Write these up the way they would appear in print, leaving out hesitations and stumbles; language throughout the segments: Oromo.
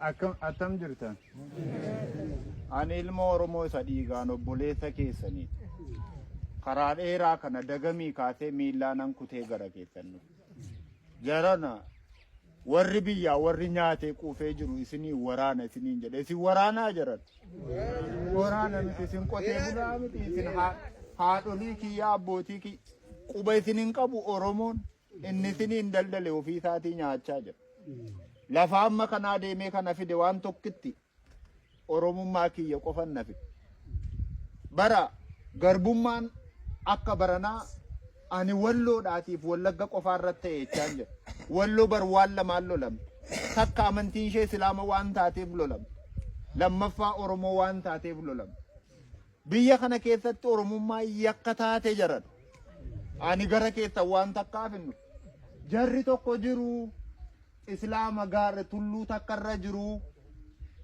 Akkam attam jirtan? Ani ilma Oromoo isa dhiigaan obboleessa keessaniiti. Karaa dheeraa kana dagamii kaasee miillaanan kutee gara keessan dhufe. Jarana warri biyyaa warri nyaatee quufee jiru isinii waraana isiniin jedhe. Isin waraanaa jaran? Waraana miti isin qotee bulaa miti isin haadholii kiyya abbootii kiyya quba isin hin qabu Oromoon inni isiniin daldale ofii isaatii nyaachaa jira. Lafa amma kanaa deemee kana fide waan tokkitti Oromummaa kiyya qofan na fide. Bara garbummaan akka baranaa ani walloodhaatiif wallagga qofaa irratti ta'e jechaan jira. Walloo bar waan lamaan lolamte. Takka amantiin ishee Islaama waan taateef lolamte. Lammaffaa Oromoo waan taateef lolamte. Biyya kana keessatti Oromummaan yakka taate jaran. Ani gara keessan waan takkaaf hin dhufu. Jarri tokko jiru Islaama gaara tulluu takka irra jiru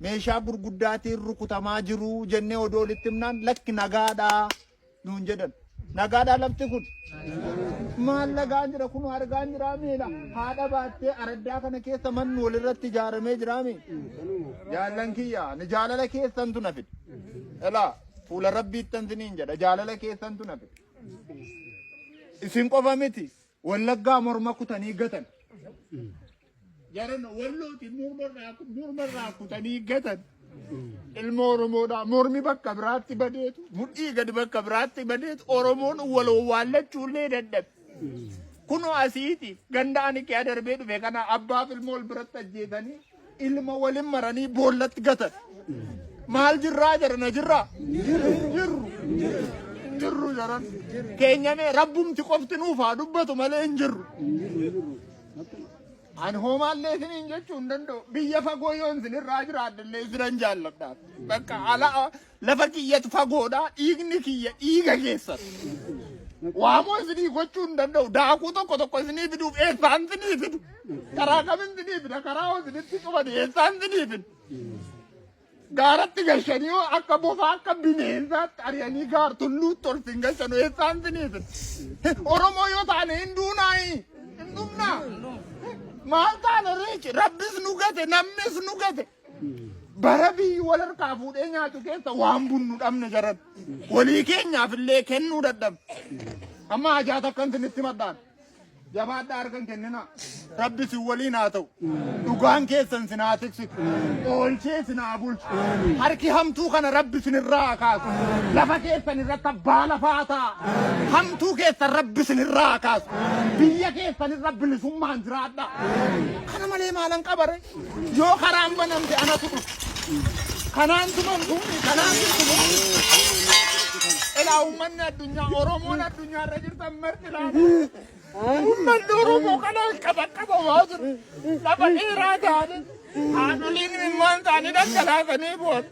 meeshaa gurguddaatiin rukutamaa jiru jennee odoo walitti himnaan lakki nagaadhaa nuun jedhan. Nagaadhaa lafti kun. Maal nagaan jira kun argaan jira miila. Haadha baattee araddaa kana keessa manni walirratti ijaaramee jira mi. Jaallan kiyya ni jaalala keessantu na fide. Elaa fuula rabbiittan siniin jedha jaalala keessantu na fide. Isin qofa miti wallaggaa morma kutanii gatan. Jaran wallooti mormarraa kutanii gatan. Ilma Oromoodhaa mormi bakka biraatti badeetu mudhii gadi bakka biraatti badeetu Oromoon wal owwaallachuullee dadhabe. Kunoo asiiti ganda ani kee darbee dhufe kana abbaaf ilma wal biratti ajjeesanii ilma walin maranii boollatti gatan. Maal jirraa jarana jirraa? Hin jirru. Hin jirru jaran. Keenyamee rabbumti qofti nuuf haa dubbatu malee hin jirru. Ani hoomaallee isiniin jechuu hin danda'u. Biyya fagoo yoon isinirraa jiraadhellee isinan jaalladha. Bakka ala lafa kiyyatu fagoodha. Dhiigni kiyya dhiiga keessan. Waamoo isinii gochuu hin danda'u. Daakuu tokko tokko isinii fiduuf eessaan isinii fidu? Karaa kamin isinii fida? Karaa hoo isinitti cufani eessaan isinii fidu? Gaaratti gashanii hoo akka bofaa akka bineensaatti ari'anii gaar tulluutti ol sin gashanu eessaan isinii fidu? Oromoo yoo taane hin duunaayi? Hin dhumnaa? Maal taane reechi? Rabbis nu gate, namnis nu gate. Bara biyyi wal harkaa fuudhee nyaatu keessa waan bunnu dhabne jaran. Walii keenyaaf illee kennuu dadhabne. Amma hajaa takkan isinitti madhaan. Jabaadhaa harka hin kenninaa. Rabbi isin waliin haa ta'u. Dhugaan keessan sin haa tiksitu. Oolchee isin haa bulchu. Harki hamtuu kana Rabbi isin irraa haa kaasu. Lafa keessan irratti abbaa lafaa ta'a. Hamtuu keessan Rabbi isin irraa haa kaasu. Biyya keessan irra bilisummaan jiraadhaa. Kana malee maalan qabare? Yoo karaan banamte anatu dhufa. Kanaan tumamtuuni, kanaan tumamtuuni. Ilaa uummanni addunyaa, Oromoon addunyaa irra jirtan marti ilaala. Uummanni Oromoo kanaan qabaqqabamaa jiru. Lafa dheeraa ta'anii haadholiin ilmaan isaanii dhangalaasanii bu'an.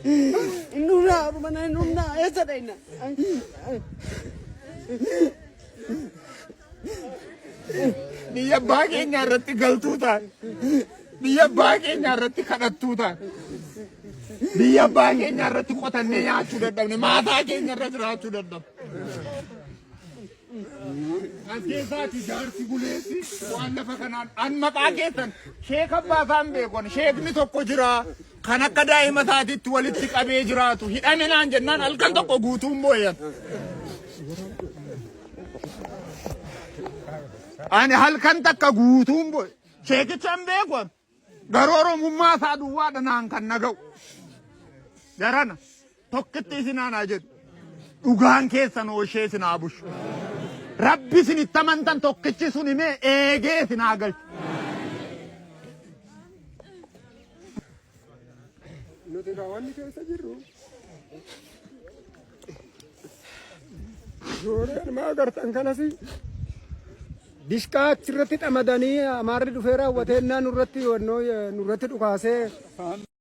Hin dhumnaa mana hin dhumnaa eessa dhayna? Biyya abbaa keenyaa irratti galtuu taane. Biyya abbaa keenyaa irratti kadhattuu taane. Biyya abbaa keenyaa irratti qotannee nyaachuu dadhabne. Maataa keenya irra jiraachuu dadhabne. As keessaati jaarsi buleessi waan lafa kanaan an maqaa keessan sheeka abbaa isaan beekon sheekni tokko jira kan akka daa'ima isaatiitti walitti qabee jiraatu hidhame naan jennaan halkan tokko guutuun booyan. Ani halkan takka guutuun booye sheekicha hin beeku an. Garuu Oromummaa isaa duwwaadha naan kan naga'u. Jarana tokkitti isin aanaa jedhu. Dhugaan keessan ooshee isin haa bushu. Rabbi isin itti amantan tokkichi sun himee eegee isin haa galchu. Nuti egaa wanni keessa jirru Ijoolleen maa agartan kanas dishqaa achirratti xamadanii amaarri dhufee raawwatee nurratti nurratti dhukaasee.